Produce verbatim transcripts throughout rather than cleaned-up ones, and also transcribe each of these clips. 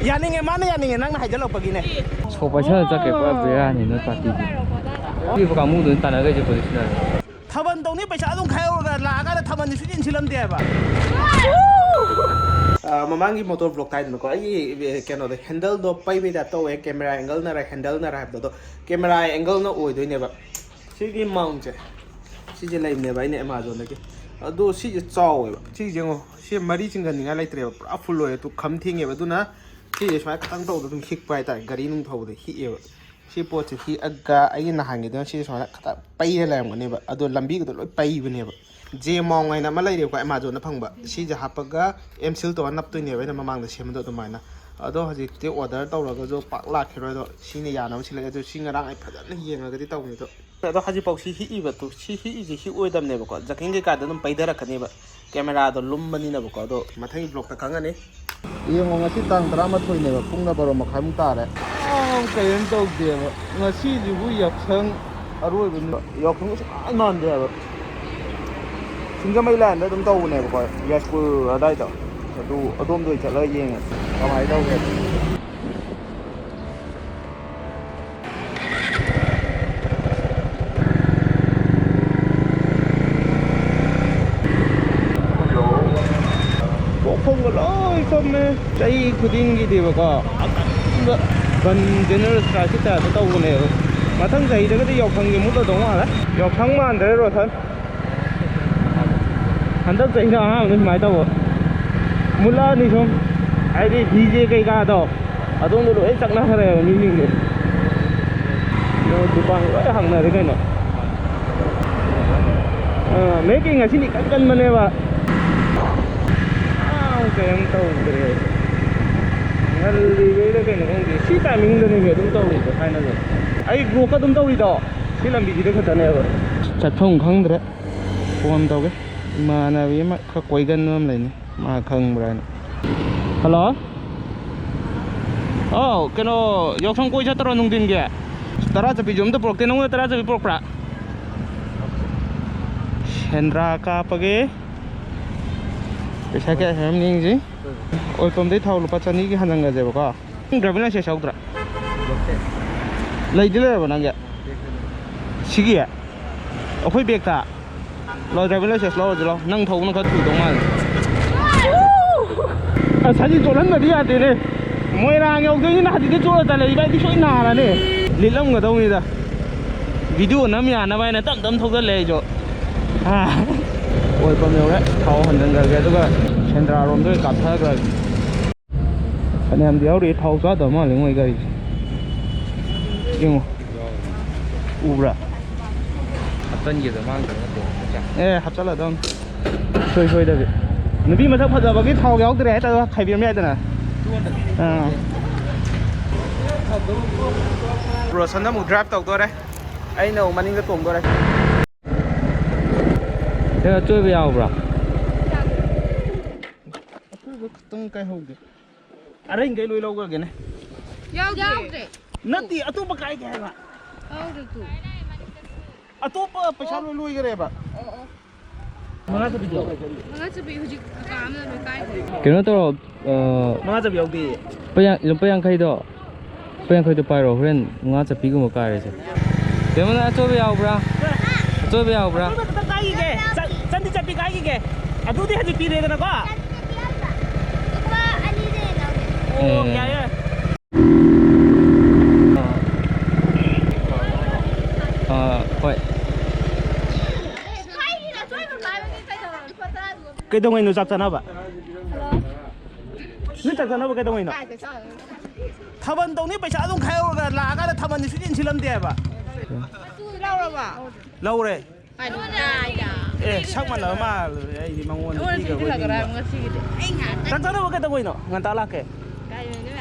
ꯌꯥꯅꯤꯡꯉꯦ, ꯃꯥꯅ ꯌꯥꯅꯤꯡꯉꯦ, ꯅꯪꯅ ꯍꯥꯏꯖꯜꯂꯛꯄꯒꯤꯅꯦ꯫ ꯁꯣ ꯄꯥꯏꯁꯜꯂ ꯆꯠꯈ꯭ꯔꯦ, ꯄꯨꯔꯥ ꯕꯦꯔꯥꯅꯤ ꯅꯣꯏ ꯄꯥꯔꯇꯤꯁꯦ꯫ ꯁꯤꯕꯨ ꯀꯥꯡꯕꯨꯗꯨꯅ ꯇꯥꯟꯅꯈꯩꯁꯦ ꯄꯨꯂꯤꯁꯅ꯫ ꯊꯥꯕꯜ ꯇꯧꯅꯤ ꯄꯩꯁꯥ ꯑꯗꯨꯝ ꯈꯥꯏꯍꯧꯔꯒ ꯂꯥꯛꯑꯀꯥꯟꯗ ꯊꯥꯕꯜꯗꯤ ꯁꯨꯡꯆꯦꯟ ꯁꯤꯜꯂꯝꯗꯦ ꯍꯥꯏꯕ꯫ ꯑ, ꯃꯃꯥꯡꯒꯤ ꯃꯣꯇꯣꯔ ꯕ꯭ꯂꯣꯛ ꯍꯥꯏꯗꯅꯀꯣ, ꯑꯩꯒꯤ, ꯑꯦ, ꯀꯩꯅꯣꯗꯣ, ꯍꯦꯟꯗꯜꯗꯣ ꯄꯩꯕꯩ ꯇꯥꯏꯞ ꯇꯧꯋꯦ, ꯀꯦꯃꯦꯔꯥ ꯑꯦꯡꯒꯜꯅꯔ ꯍꯦꯟꯗꯜꯅꯔ ꯍꯥꯏꯕꯗꯣ, ꯑꯗꯣ ꯀꯦꯃꯦꯔꯥ ꯑꯦꯡꯒꯜꯅ ꯑꯣꯏꯗꯣꯏꯅꯦꯕ꯫ ꯁꯤꯒꯤ ꯃꯥꯎꯟꯁꯦ, ꯁꯤꯁꯦ ꯂꯩꯕꯅꯦꯕ ꯑꯩꯅ ꯑꯦꯃꯥꯖꯣꯟꯗꯒꯤ꯫ ꯑꯗꯣ ꯁꯤꯁꯦ ꯆꯥꯎꯋꯦꯕ꯫ ꯁꯤꯁꯦ ꯌꯦꯡꯉꯣ, ꯁꯤ ꯃꯔꯤ ꯆꯤꯡꯒꯟꯅꯤꯡꯉꯥꯏ ꯂꯩꯇ꯭ꯔꯦꯕ, ꯄꯨꯔꯥ ꯐꯨꯜ ꯑꯣꯏꯔꯦ꯫ ꯇꯨ ꯈꯝ ꯊꯦꯡꯉꯦꯕ꯫ ꯑꯗꯨꯅ ꯁꯤꯁꯦ ꯁꯨꯃꯥꯏꯅ ꯈꯇꯪ ꯇꯧꯕꯗ ꯑꯗꯨꯝ ꯍꯤꯛꯄ ꯍꯥꯏꯇꯥꯔꯦ, ꯒꯥꯔꯤ ꯅꯨꯡ ꯊꯧꯕꯗ ꯍꯤꯛꯑꯦꯕ꯫ ꯁꯤ ꯄꯣꯠꯁꯦ ꯍꯤꯛꯑꯒ ꯑꯩꯒꯤ ꯅꯍꯥꯟꯒꯤꯗꯨꯅ ꯁꯤꯁꯦ ꯁꯨꯃꯥꯏꯅ ꯈꯇꯪ ꯄꯩꯔ ꯂꯩꯔꯝꯒꯅꯦꯕ, ꯑꯗꯣ ꯂꯝꯕꯤꯒꯗꯣ ꯂꯣꯏ ꯄꯩꯕꯅꯦꯕ꯫ ꯖꯦ ꯃꯥꯎꯟ ꯍꯥꯏꯅ ꯑꯃ ꯂꯩꯔꯦꯕꯀꯣ, ꯑꯦꯃꯥꯖꯣꯟꯗ ꯐꯪꯕ꯫ ꯁꯤꯁꯦ ꯍꯥꯞꯄꯒ ꯑꯦꯝ ꯁꯤꯜ ꯇꯧꯔꯒ ꯅꯞꯇꯣꯏꯅꯦꯕ ꯑꯩꯅ ꯃꯃꯥꯡꯗ ꯁꯦꯝꯕꯗꯣ ꯑꯗꯨꯃꯥꯏꯅ꯫ ꯑꯗꯣ ꯍꯧꯖꯤꯛꯇꯤ ꯑꯣꯔꯗꯔ ꯇꯧꯔꯒꯁꯨ ꯄꯥꯛ ꯂꯥꯛꯈꯤꯔꯣꯏ꯫ ꯑꯗꯣ ꯁꯤꯅ ꯌꯥꯅꯕ ꯁꯤꯜꯂꯛꯑꯦ꯫ ꯑꯗꯣ ꯁꯤ ꯉꯔꯥꯡ ꯑꯩ ꯐꯖꯅ ꯌꯦꯡꯉꯒꯗꯤ ꯇꯧꯕꯅꯦ꯫ ꯑꯗꯣ, ꯑꯗꯣ ꯍꯧꯖꯤꯛꯐꯥꯎ ꯁꯤ ꯍꯤꯛꯏꯕ, ꯇꯨ, ꯁꯤ ꯍꯤꯛꯏꯁꯦ ꯍꯤꯛꯑꯣꯏꯗꯕꯅꯦꯕꯀꯣ, ꯖꯀꯤꯡ ꯀꯩꯀꯥꯗ ꯑꯗꯨꯝ ꯄꯩꯊꯔꯛꯀꯅꯦꯕ꯫ ꯀꯦꯃꯦꯔꯥꯗꯣ ꯂꯨꯝꯕꯅꯤꯅꯕꯀꯣ꯫ ꯑꯗꯣ ꯃꯊꯪꯒꯤ ꯕ꯭ꯂꯣꯛꯇ ꯈꯪꯉꯅꯤ꯫ ꯌꯦꯡꯉꯣ, ꯉꯁꯤ ꯇꯥꯡ ꯇꯔꯥꯃꯥꯊꯣꯏꯅꯦꯕ, ꯄꯨꯡꯅ ꯕꯥꯔꯣ ꯃꯈꯥꯏꯃꯨꯛ ꯇꯥꯔꯦ꯫ ꯑꯥ, ꯀꯔꯤꯝ ꯇꯧꯗꯦꯕ ꯉꯁꯤꯁꯤꯕꯨ꯫ ꯌꯥꯎꯁꯪ ꯑꯔꯣꯏꯕ ꯅꯨꯃꯤꯠ꯫ ꯌꯥꯎꯁꯪ ꯁꯨꯡꯃꯥꯟ ꯃꯥꯟꯗꯦ ꯍꯥꯏꯕ꯫ ꯁꯤꯡꯖꯃꯩ ꯂꯥꯏꯟꯗ ꯑꯗꯨꯝ ꯇꯧꯕꯅꯦꯕꯀꯣ, ꯌꯥꯏꯁ꯭ꯀꯨꯜ ꯑꯗꯥꯏꯗꯣ꯫ ꯑꯗꯨ ꯑꯗꯣꯝꯗ ꯑꯣꯏꯅ ꯆꯠꯂꯒ ꯌꯦꯡꯉꯦ ꯀꯃꯥꯏꯅ ꯇꯧꯒꯦ꯫ ꯄꯣꯛꯐꯝꯒ ꯂꯣꯏ ꯐꯝꯃꯦ꯫ ꯆꯍꯤ ꯈꯨꯗꯤꯡꯒꯤꯗꯤꯕꯀꯣ, ꯑꯀꯟꯕ ꯕꯟ ꯖꯦꯅꯔꯦꯜ ꯁ꯭ꯇ꯭ꯔꯥꯏꯛꯀꯤ ꯇꯥꯏꯞꯇ ꯇꯧꯕꯅꯦꯕ꯫ ꯃꯊꯪ ꯆꯍꯤꯗꯒꯗꯤ ꯌꯥꯎꯁꯪꯁꯦ ꯃꯨꯠꯂꯗꯧ ꯃꯥꯜꯂꯦ꯫ ꯌꯥꯎꯁꯪ ꯃꯥꯟꯗ꯭ꯔꯦ, ꯔꯣꯁꯟ꯫ ꯍꯟꯗꯛ ꯆꯍꯤꯅ ꯑꯍꯥꯟꯕꯅꯤ ꯁꯨꯃꯥꯏꯅ ꯇꯧꯕ꯫ ꯃꯨꯠꯂꯛꯑꯅꯤ ꯁꯨꯝ꯫ ꯍꯥꯏꯗꯤ ꯗꯤ ꯖꯦ ꯀꯩꯀꯥꯗꯣ ꯑꯗꯣꯝꯗ ꯂꯣꯏ ꯆꯠꯅꯈ꯭ꯔꯦꯕ ꯃꯤꯁꯤꯡꯁꯦ꯫ ꯑꯗꯣ ꯗꯨꯀꯥꯟ ꯂꯣꯏ ꯍꯥꯡꯅꯔꯦ ꯀꯩꯅꯣ꯫ ꯑꯥ, ꯃꯦꯛꯀꯤ ꯉꯁꯤꯗꯤ ꯏꯀꯟ ꯀꯟꯕꯅꯦꯕ꯫ ꯑꯥ, ꯀꯩꯝ ꯇꯧꯗ꯭ꯔꯦ꯫ ꯉꯜꯂꯤꯕꯩꯔ ꯀꯩꯅꯣ ꯈꯪꯗꯦ꯫ ꯁꯤ ꯇꯥꯏꯃꯤꯡꯗꯅꯦꯕ ꯑꯗꯨꯝ ꯇꯧꯔꯤꯗꯣ ꯊꯥꯏꯅꯁꯨ꯫ ꯑꯩ ꯕ꯭ꯂꯣꯛꯀ ꯑꯗꯨꯝ ꯇꯧꯔꯤꯗꯣ ꯁꯤ ꯂꯝꯕꯤꯁꯤꯗ ꯈꯛꯇꯅꯦꯕ꯫ ꯆꯠꯐꯝ ꯈꯪꯗ꯭ꯔꯦ꯫ ꯐꯣꯟ ꯇꯧꯒꯦ꯫ ꯏꯃꯥꯟꯅꯕꯤ ꯑꯃ ꯈꯔ ꯀꯣꯏꯒꯟꯕ ꯑꯃ ꯂꯩꯅꯤ꯫ ꯃꯥ ꯈꯪꯕ꯭ꯔꯥ ꯍꯥꯏꯅ꯫ ꯍꯜꯂꯣ? ꯑꯧ, ꯀꯩꯅꯣ, ꯌꯥꯎꯁꯪ ꯀꯣꯏ ꯆꯠꯇ꯭ꯔꯣ ꯅꯨꯡꯊꯤꯟꯒꯤ? ꯇꯔꯥ ꯆꯠꯄꯤꯁꯨ ꯑꯝꯇ ꯄꯨꯔꯛꯇꯦ꯫ ꯅꯉꯣꯟꯗ ꯇꯔꯥ ꯆꯠꯄꯤ ꯄꯨꯔꯛꯄ꯭ꯔꯥ? ꯁꯦꯟꯗ꯭ꯔꯥ ꯀꯥꯞꯄꯒꯤ ꯄꯩꯁꯥ ꯀꯌꯥ ꯁꯥꯔꯝꯅꯤ ꯌꯦꯡꯁꯤ꯫ ꯑꯣꯏꯜ ꯄꯝꯗꯩ ꯊꯥꯎ ꯂꯨꯄꯥ ꯆꯅꯤꯒꯤ ꯍꯟꯖꯟꯈ꯭ꯔꯁꯦꯕꯀꯣ꯫ ꯅꯪ ꯗ꯭ꯔꯥꯏꯚꯤꯡ ꯂꯥꯏꯁꯦꯟꯁ ꯌꯥꯎꯗ꯭ꯔꯥ? ꯂꯩꯗꯤ ꯂꯩꯔꯕ ꯅꯪꯒꯤ? ꯁꯤꯒꯤ? ꯑꯩꯈꯣꯏ ꯕꯦꯛꯇ? ꯂꯣ, ꯗ꯭ꯔꯥꯏꯚꯤꯡ ꯂꯥꯏꯁꯦꯟꯁ ꯂꯧꯔꯁꯤ ꯂꯣ꯫ ꯅꯪ ꯊꯧꯕꯅ ꯈꯔ ꯊꯨꯗꯧ ꯃꯥꯜꯂꯦ꯫ ꯑꯁ, ꯍꯧꯖꯤꯛ ꯆꯣꯠꯍꯟꯕꯗꯤ ꯌꯥꯗꯦꯅꯦ꯫ ꯃꯣꯏꯔꯥꯡ ꯌꯧꯗꯣꯏꯅꯤꯅ ꯍꯧꯖꯤꯛꯇꯤ ꯆꯣꯠꯂ ꯆꯠꯂꯦ꯫ ꯏꯕꯥꯏꯗꯤ ꯁꯣꯏ ꯅꯥꯔꯅꯤ꯫ ꯂꯤꯠꯂꯝꯒꯗꯧꯅꯤꯗ꯫ ꯚꯤꯗꯤꯑꯣ ꯅꯝ ꯌꯥꯅꯕ ꯍꯥꯏꯅ ꯇꯞ ꯇꯞ ꯊꯧꯖꯜꯂꯦ ꯑꯩꯁꯨ꯫ ꯑꯥ꯫ ꯑꯣꯏꯜ ꯄꯝ ꯌꯧꯔꯦ꯫ ꯊꯥꯎ ꯍꯟꯖꯤꯟꯈ꯭ꯔꯒꯦ, ꯑꯗꯨꯒ ꯁꯦꯟꯗ꯭ꯔꯥꯔꯣꯝꯗ ꯑꯣꯏꯅ ꯀꯥꯞꯊꯈ꯭ꯔꯒꯦ꯫ ꯐꯅꯌꯥꯝꯗꯤ ꯌꯥꯎꯔꯤ꯫ ꯊꯥꯎ ꯆꯥꯗꯕ ꯃꯥꯜꯂꯦ ꯃꯣꯏ ꯒꯥꯔꯤꯁꯦ꯫ ꯌꯦꯡꯉꯣ꯫ ꯎꯕ꯭ꯔꯥ? ꯍꯥꯞꯆꯟꯒꯦꯗ ꯃꯥꯡꯗ꯭ꯔꯒ ꯇꯣꯡꯉꯒ꯫ ꯑꯦ, ꯍꯥꯞꯆꯜꯂꯗꯝ꯫ ꯁꯣꯏ ꯁꯣꯏꯗꯕꯤ꯫ ꯅꯨꯄꯤ ꯃꯁꯛ ꯐꯖꯕꯒꯤ ꯊꯥꯎ ꯌꯥꯎꯗ꯭ꯔꯦ ꯍꯥꯏꯇꯥꯔꯦ, ꯈꯥꯏꯕꯤꯔꯝ ꯌꯥꯏꯗꯅ꯫ ꯑꯥ꯫ ꯕ꯭ꯔꯣꯁꯟ ꯑꯃꯨꯛ ꯗ꯭ꯔꯥꯏꯚ ꯇꯧꯗꯣꯔꯦ꯫ ꯑꯩꯅ ꯑꯃꯨꯛ ꯃꯅꯤꯡꯗ ꯇꯣꯡꯗꯣꯔꯦ꯫ ꯅꯪ ꯑꯆꯣꯏꯕ ꯌꯥꯎꯕ꯭ꯔꯥ? ꯑꯆꯣꯏꯕ ꯈꯛꯇꯪ ꯀꯥꯏꯍꯧꯒꯦ꯫ ꯑꯔꯩꯈꯩ ꯂꯣꯏ ꯂꯧꯈ꯭ꯔꯒꯦꯅꯦ꯫ ꯌꯥꯎꯗ꯭ꯔꯦ꯫ ꯌꯥꯎꯗ꯭ꯔꯦ꯫ ꯅꯠꯇꯦ, ꯑꯇꯣꯞꯄ ꯀꯥꯏꯒꯦ ꯍꯥꯏꯕ꯫ ꯌꯥꯎꯗ꯭ꯔꯦ ꯇꯨ꯫ ꯑꯇꯣꯞꯄ ꯄꯩꯁꯥ ꯑꯣ꯫ ꯂꯣꯏ ꯂꯣꯏꯈ꯭ꯔꯦꯕ꯫ ꯑꯣ, ꯑꯣ꯫ ꯃꯉꯥ ꯆꯠꯄꯤꯗꯣ꯫ ꯃꯉꯥ ꯆꯠꯄꯤ ꯍꯧꯖꯤꯛ ꯀꯀꯥ ꯑꯃꯅ ꯂꯣꯏ ꯀꯥꯏꯈ꯭ꯔꯦ꯫ ꯀꯩꯅꯣ ꯇꯧꯔꯣ, ꯑ, ꯃꯉꯥ ꯆꯠꯄꯤ ꯌꯥꯎꯗꯦ꯫ ꯂꯨꯄꯥ ꯌꯥꯡ-, ꯂꯨꯄꯥ ꯌꯥꯡꯈꯩꯗꯣ, ꯂꯨꯄꯥ ꯌꯥꯡꯈꯩꯗꯣ ꯄꯥꯏꯔꯣ, ꯍꯣꯔꯦꯟ ꯃꯉꯥ ꯆꯠꯄꯤꯒꯨꯝꯕ ꯀꯥꯏꯔꯁꯦ꯫ ꯀꯩꯅꯣ, ꯅꯪ ꯑꯆꯣꯏꯕ ꯌꯥꯎꯕ꯭ꯔꯥ? ꯑꯆꯣꯏꯕ ꯌꯥꯎꯕ꯭ꯔꯥ? ꯑꯆꯣꯏꯕ ꯈꯛꯇ ꯀꯥꯏꯈꯤꯒꯦ꯫ ꯆꯟ-, ꯆꯟꯗꯤ ꯆꯠꯄꯤ ꯀꯥꯏꯈꯤꯒꯦ꯫ ꯑꯗꯨꯗꯤ ꯍꯧꯖꯤꯛ ꯄꯤꯔꯦꯗꯅꯀꯣ꯫ ꯂꯨꯄꯥ ꯑꯅꯤꯗꯤ ꯂꯧꯒꯦ꯫ ꯑꯣ, ꯑꯦ꯫ ꯌꯥꯏ, ꯌꯥꯏ꯫ ꯑꯥ, ꯍꯣꯏ꯫ ꯀꯩꯗꯧꯉꯩꯅꯣ ꯆꯥꯛ ꯆꯥꯅꯕ? ꯅꯣꯏ ꯆꯥꯛ ꯆꯥꯅꯕ ꯀꯩꯗꯧꯉꯩꯅꯣ? ꯊꯥꯕꯜ ꯇꯧꯅꯤ ꯄꯩꯁꯥ ꯑꯗꯨꯝ ꯈꯥꯏꯍꯧꯔꯒ ꯂꯥꯛꯑꯀꯥꯟꯗ ꯊꯥꯕꯜꯗꯤ ꯁꯨꯡꯆꯦꯟ ꯁꯤꯜꯂꯝꯗꯦ ꯍꯥꯏꯕ꯫ ꯂꯧꯔꯦ꯫ ꯑꯦ, ꯁꯛ ꯃꯥꯟꯅꯕ ꯃꯥꯜꯂꯨꯔꯦ ꯑꯩꯗꯤ ꯃꯉꯣꯟꯗ ꯄꯤꯈ꯭ꯔꯕꯣꯏ ꯅꯤꯡꯕ꯫ ꯆꯥꯛ ꯆꯥꯅꯕ ꯀꯩꯗꯧꯉꯩꯅꯣ? ꯉꯟꯇꯥ ꯂꯥꯛꯀꯦ꯫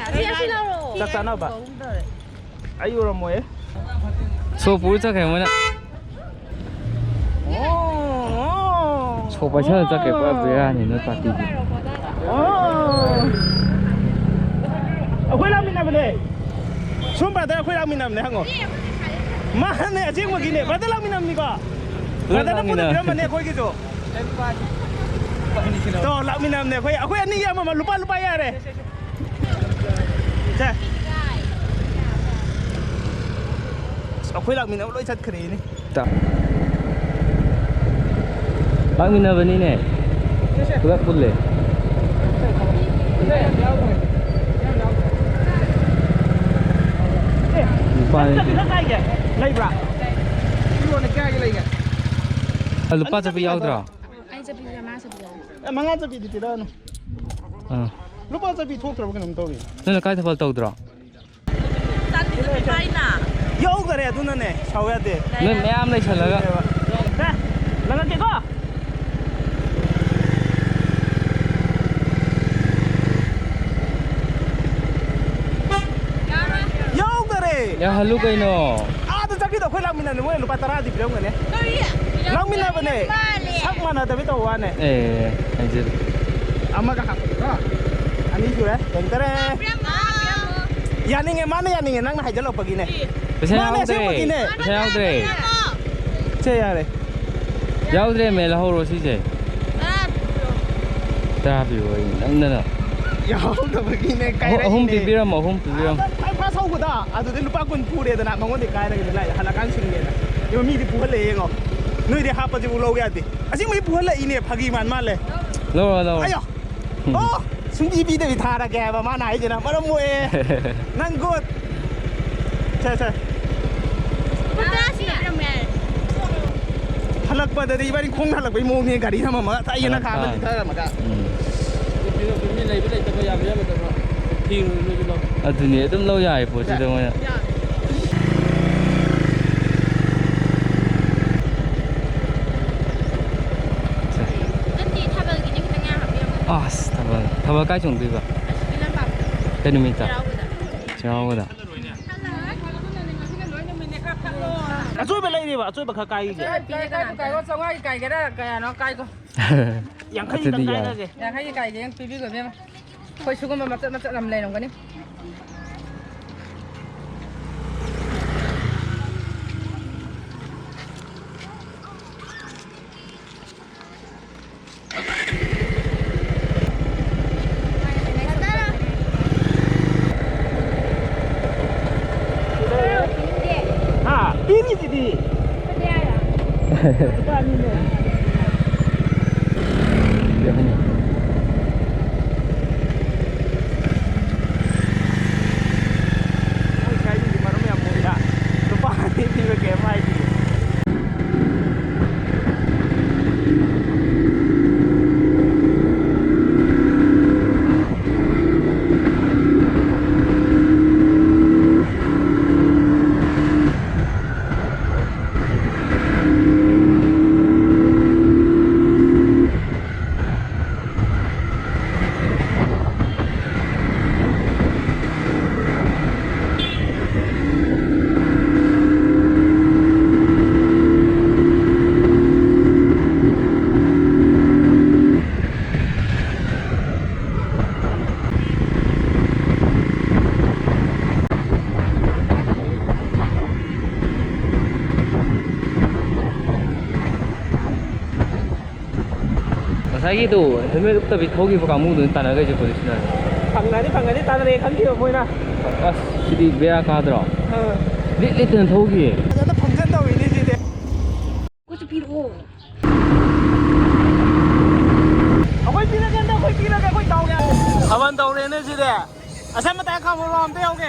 ꯆꯥꯛ ꯆꯥꯅꯕ꯫ ꯑꯩ ꯎꯔꯝꯃꯣꯏꯌꯦ꯫ ꯁꯣ ꯄꯨꯔ ꯆꯠꯈ꯭ꯔꯦ ꯃꯣꯏꯅ꯫ ꯑꯣ, ꯑꯣ, ꯁꯣ ꯄꯥꯏꯁꯜꯂ ꯆꯠꯈ꯭ꯔꯦ꯫ ꯄꯨꯔꯥ ꯕꯦꯔꯥꯅꯤ ꯅꯣꯏ ꯄꯥꯔꯇꯤꯁꯦ꯫ ꯑꯣ꯫ ꯑꯩꯈꯣꯏ ꯂꯥꯛꯃꯤꯟꯅꯕꯅꯦ꯫ ꯁꯣꯝ ꯕ꯭ꯔꯗꯔ ꯑꯩꯈꯣꯏ ꯂꯥꯛꯃꯤꯟꯅꯕꯅꯦ, ꯍꯪꯉꯣ꯫ ꯃꯥꯅꯦ, ꯑꯁꯦꯡꯕꯒꯤꯅꯦ꯫ ꯕ꯭ꯔꯗꯔ ꯂꯥꯛꯃꯤꯟꯅꯕꯅꯤꯀꯣ? ꯕ꯭ꯔꯗꯔꯅ ꯄꯨꯟꯅ ꯂꯥꯛꯃꯤꯟꯅꯕꯅꯦ꯫ ꯄꯤꯔꯝꯕꯅꯦ ꯑꯩꯈꯣꯏꯒꯤꯁꯨ꯫ ꯇꯣ, ꯂꯥꯛꯃꯤꯟꯅꯕꯅꯦ ꯑꯩꯈꯣꯏ, ꯑꯩꯈꯣꯏ ꯑꯅꯤꯒꯤ ꯑꯃꯃꯝ ꯂꯨꯄꯥ, ꯂꯨꯄꯥ ꯌꯥꯔꯦ꯫ ꯁꯦ꯫ ꯑꯁ, ꯑꯩꯈꯣꯏ ꯂꯥꯛꯃꯤꯟꯅꯕ ꯂꯣꯏ ꯆꯠꯈ꯭ꯔꯦꯅꯦ꯫ ꯇ-, ꯂꯥꯛꯃꯤꯟꯅꯕꯅꯤꯅꯦ꯫ ꯄꯨꯂꯞ ꯄꯨꯜꯂꯦ꯫ ꯅꯨꯄꯥꯅꯤ꯫ ꯂꯩꯕ꯭ꯔꯥ? ꯂꯨꯄꯥ ꯆꯠꯄꯤ ꯌꯥꯎꯗ꯭ꯔꯣ? ꯑꯩ ꯆꯠꯄꯤꯒꯦ, ꯃꯥ ꯆꯠꯄꯤꯒꯦ꯫ ꯑꯦ, ꯃꯉꯥ ꯆꯠꯄꯤꯗꯤ ꯄꯤꯔꯛꯑꯅꯨ꯫ ꯑꯥ꯫ ꯂꯨꯄꯥ ꯆꯠꯄꯤ ꯊꯣꯛꯇ꯭ꯔꯕ ꯀꯩꯅꯣꯝ ꯇꯧꯔꯤ꯫ ꯅꯪ ꯂꯩꯀꯥꯏ ꯊꯥꯕꯜ ꯇꯧꯗ꯭ꯔꯣ? ꯌꯧꯈꯔꯦ ꯑꯗꯨꯅꯅꯦ, ꯁꯥꯎ ꯌꯥꯗꯦ꯫ ꯅꯣꯏ ꯃꯌꯥꯝ ꯂꯩꯁꯜꯂꯒ꯫ ꯑꯦ, ꯂꯪꯉꯛꯀꯦꯀꯣ꯫ ꯌꯧꯈꯔꯦ꯫ ꯌꯥꯍꯜꯂꯨ ꯀꯩꯅꯣ꯫ ꯑꯥꯗ ꯆꯠꯈꯤꯗꯣ ꯑꯩꯈꯣꯏ ꯂꯥꯛꯃꯤꯟꯅꯕꯅꯦ, ꯃꯣꯏ ꯂꯨꯄꯥ ꯇꯔꯥꯗꯤ ꯄꯤꯔꯝꯒꯅꯤ꯫ ꯀꯔꯤ? ꯂꯥꯛꯃꯤꯟꯅꯕꯅꯦ꯫ ꯃꯥꯜꯂꯦ꯫ ꯁꯛ ꯃꯥꯟꯅꯗꯕꯩ ꯇꯧꯕ ꯋꯥꯅꯦ꯫ ꯑꯦ, ꯍꯥꯏꯖꯤꯜꯂꯨ꯫ ꯑꯃꯒ ꯍꯥꯞꯄꯒꯦꯀꯣ꯫ ꯑꯅꯤ ꯁꯨꯔꯦ꯫ ꯌꯦꯡꯇꯔꯦ꯫ ꯄꯤꯔꯝꯃꯣ, ꯄꯤꯔꯝꯃꯣ꯫ ꯌꯥꯅꯤꯡꯉꯦ, ꯃꯥꯅ ꯌꯥꯅꯤꯡꯉꯦ, ꯅꯪꯅ ꯍꯥꯏꯖꯜꯂꯛꯄꯒꯤꯅꯦ꯫ ꯄꯩꯁꯥ ꯃꯥꯅꯦ ꯌꯥꯎꯗ꯭ꯔꯦ꯫ ꯑꯁꯦꯡꯕꯒꯤꯅꯦ꯫ ꯄꯩꯁꯥ ꯌꯥꯎꯗ꯭ꯔꯦ꯫ ꯄꯤꯔꯝꯃꯣ꯫ ꯁꯦ ꯌꯥꯔꯦ꯫ ꯌꯥꯎꯗ꯭ꯔꯦꯃꯦ, ꯂꯧꯍꯧꯔꯣ ꯁꯤꯁꯦ꯫ ꯇꯔꯥ ꯄꯤꯔꯣ꯫ ꯇꯔꯥ ꯄꯤꯔꯣ ꯑꯩ ꯅꯪꯗꯅ꯫ ꯌꯥꯎꯗꯕꯒꯤꯅꯦ, ꯑꯍꯨ-, ꯑꯍꯨꯝ ꯀꯥꯏꯔꯛꯏꯅꯦ꯫ ꯄꯤꯕꯤꯔꯝꯃꯣ, ꯑꯍꯨꯝ ꯄꯤꯕꯤꯔꯝꯃꯣ꯫ ꯑꯗ ꯇꯥꯏꯝ ꯄꯥꯁ ꯍꯧꯕꯗ ꯑꯗꯨꯗꯩ ꯂꯨꯄꯥ ꯀꯨꯟ ꯄꯨꯔꯦꯗꯅ, ꯃꯉꯣꯟꯗꯩ ꯀꯥꯏꯔꯒꯗꯤ ꯂꯥꯏ ꯍꯜꯂꯛꯀꯥꯟ ꯁꯤꯡꯒꯦꯅ꯫ ꯏꯕꯣ, ꯃꯤꯗꯤ ꯄꯨꯍꯜꯂꯛꯑꯦ ꯌꯦꯡꯉꯣ꯫ ꯅꯣꯏꯗꯤ ꯍꯥꯞꯄꯁꯤꯕꯨ ꯂꯧ ꯌꯥꯗꯦ꯫ ꯑꯁꯦꯡꯕꯩ ꯄꯨꯍꯜꯂꯛꯏꯅꯦ, ꯐꯥꯒꯤ ꯃꯥꯟ ꯃꯥꯜꯂꯦ꯫ ꯂꯧꯔꯣ, ꯂꯧꯔꯣ꯫ ꯑꯌꯣ! ꯑꯣ! ꯁꯨꯡꯄꯤ ꯄꯤꯗꯕꯤ ꯊꯥꯔꯒꯦ ꯍꯥꯏꯕ ꯃꯥꯅ ꯍꯥꯏꯁꯤꯅ꯫ ꯃꯔꯝ ꯃꯣꯛꯑꯦ꯫ ꯅꯪ ꯒꯨꯗ꯫ ꯁꯦ, ꯁꯦ꯫ ꯂꯨꯄꯥ ꯇꯔꯥ ꯁꯤꯟꯅꯕꯤꯔꯝꯃꯣ ꯌꯥꯔꯦ꯫ ꯍꯜꯂꯛꯄꯗꯗꯤ ꯏꯕꯥꯅꯤ ꯈꯣꯡꯅ ꯍꯜꯂꯛꯄꯩ ꯃꯑꯣꯡꯅꯦ, ꯒꯥꯔꯤ ꯊꯝꯃꯝꯃꯒ ꯇꯥꯏꯌꯦꯅ ꯈꯥꯝꯃ ꯍꯜꯂꯛꯄ꯫ ꯆꯤꯊꯔꯝꯃꯒ꯫ ꯎꯝ꯫ ꯃꯤ ꯂꯩꯕ ꯂꯩꯇꯕ ꯌꯥꯝ ꯌꯥꯝꯕꯗꯕ ꯊꯤꯔꯨꯔꯦ ꯅꯣꯏꯒꯤ ꯂꯧ꯫ ꯑꯗꯨꯅꯤ, ꯑꯗꯨꯝ ꯂꯧ ꯌꯥꯏ ꯄꯣꯠꯁꯤꯗ ꯃꯣꯏꯅ꯫ ꯁꯦ꯫ ꯅꯠꯇꯦ, ꯊꯥꯕꯜꯒꯤꯅꯦ, ꯈꯤꯇꯪ ꯌꯥꯝ ꯍꯥꯞꯄꯤꯔꯝꯃꯣ꯫ ꯑꯁ, ꯊꯥꯕꯜ, ꯊꯥꯕꯜ ꯀꯥꯏ ꯆꯣꯡꯗꯣꯏꯕ? ꯑꯁꯤꯒꯤ ꯂꯝꯄꯥꯛꯇ꯫ ꯀꯩ ꯅꯨꯃꯤꯠꯇ? ꯆꯩꯔꯥꯎꯕꯗ꯫ ꯆꯩꯔꯥꯎꯕꯗ꯫ ꯑꯆꯣꯏꯕ ꯂꯩꯔꯤꯕ, ꯑꯆꯣꯏꯕ ꯈꯔ ꯀꯥꯏꯒꯦ꯫ ꯀꯥꯏꯒꯣ, ꯀꯥꯏꯒꯣ, ꯆꯥꯝꯃꯉꯥꯒꯤ ꯀꯥꯏꯒꯦꯔꯥ, ꯀꯌꯥꯅꯣ ꯀꯥꯏꯒꯣ꯫ ꯌꯥꯡꯈꯩ ꯑꯗꯨꯗꯤ ꯈꯤꯇꯪ ꯌꯥꯔꯦ꯫ ꯀꯥꯏꯔꯒꯦ꯫ ꯌꯥꯡꯈꯩꯒꯤ ꯀꯥꯏꯒꯦ, ꯄꯤꯕꯤꯒꯣ ꯏꯕꯦꯝꯃ꯫ ꯑꯩꯈꯣꯏ ꯁꯤꯒꯨꯝꯕ ꯃꯆꯠ ꯃꯆꯠ ꯌꯥꯝ ꯂꯩꯔꯝꯒꯅꯤ꯫ ꯅꯨꯄꯥꯅꯤꯅꯦ꯫ ꯃꯣꯏ ꯁ꯭ꯋꯥꯏꯗꯗꯤ ꯃꯔꯝ ꯌꯥꯝ ꯃꯣꯛꯏꯗ꯫ ꯅꯨꯄꯥ ꯑꯅꯤ ꯄꯤꯕ ꯀꯩꯝ ꯍꯥꯏꯗꯦ꯫ ꯉꯁꯥꯏꯒꯤꯗꯣ ꯍꯦꯜꯃꯦꯠ ꯎꯞꯇꯕꯤ ꯊꯧꯈꯤꯕ ꯀꯥꯡꯕꯨꯗꯨꯅ ꯇꯥꯟꯅꯈꯩꯁꯦ ꯄꯨꯂꯤꯁꯅ꯫ ꯐꯪꯒꯅꯤ, ꯐꯪꯒꯅꯤ, ꯇꯥꯟꯅꯔꯦ ꯈꯟꯈꯤꯕ ꯃꯣꯏꯅ꯫ ꯑꯁ, ꯁꯤꯗꯤ ꯕꯦꯔꯥ ꯀꯥꯗ꯭ꯔꯣ? ꯑꯥ꯫ ꯂꯤꯠ ꯂꯤꯠꯇꯅ ꯊꯧꯈꯤꯌꯦ꯫ ꯐꯖꯅ function ꯇꯧꯔꯤꯅꯦ ꯁꯤꯗꯤ꯫ ꯑꯩꯈꯣꯏꯁꯨ ꯄꯤꯔꯛꯑꯣ꯫ ꯑꯩꯈꯣꯏ ꯄꯤꯔꯀꯥꯟꯗ ꯑꯩꯈꯣꯏ ꯄꯤꯔꯒ ꯑꯩꯈꯣꯏ ꯗꯥꯎ ꯌꯥꯔꯦ꯫ ꯊꯥꯕꯜ ꯇꯧꯔꯦꯅꯦ ꯁꯤꯗꯤ꯫ ꯑꯁꯝ ꯑꯇꯥꯏ ꯈꯥꯃꯣꯔꯣ ꯑꯝꯇ ꯌꯥꯎꯒꯦ꯫